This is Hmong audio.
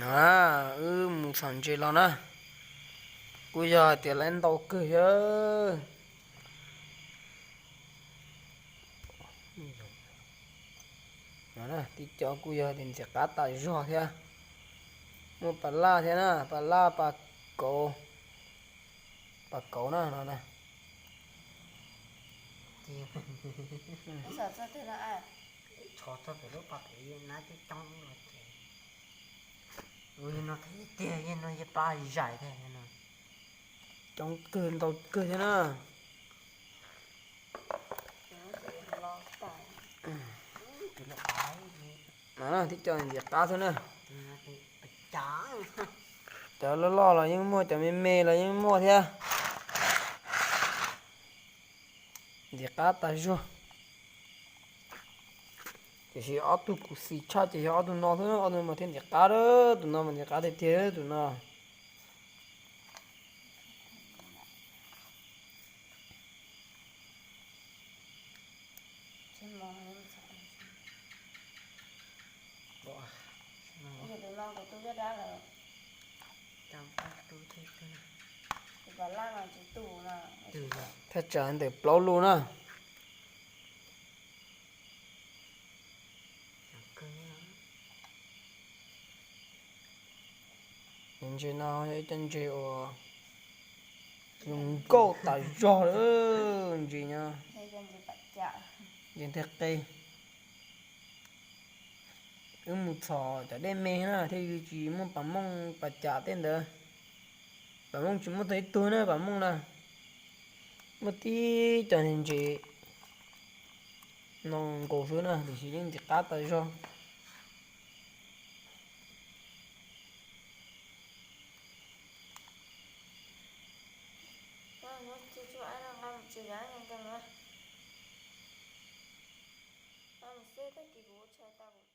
No, wb mus txhom ntses los na, kuj yog hais tias lawv ntau kawg thiab. No, tib co kuj yog tias ntxim qab tas zog thiab. Muaj pas laj thiab na, pas laj, pas kauv, pas kauv na no na. Tiag, no yog pab zais thiab no. Coob kawg ntau kawg thiab na. Tib co ntxim qab xwb na. Cov loj loj los yeej muaj, cov me me los yeej muaj thiab. Ntxim qab tas zog. Tiam sis ob tug kuv xis tshaj ces yog ob tug no xwb, ob tug no mas thiaj ntxim qab, tus no mas ntxim qab tiag tiag tus no. Thaj tsam ntawm plaub lub na. Ntses no yog ib co ntses uas zoo nkauj tas zog lawm, ntses no, ntses ntiag qe. Wb mus txhom cov dej me na thiaj li tsis muaj pas mooj pas cam tej ntawd. Pas mooj tsis muaj tau ib tug na, pas mooj na. Muaj tib co ntses no nkaus xwb na, tiam sis yeej ntxim qab tas zog. Tag kis kuv tshais tau kuv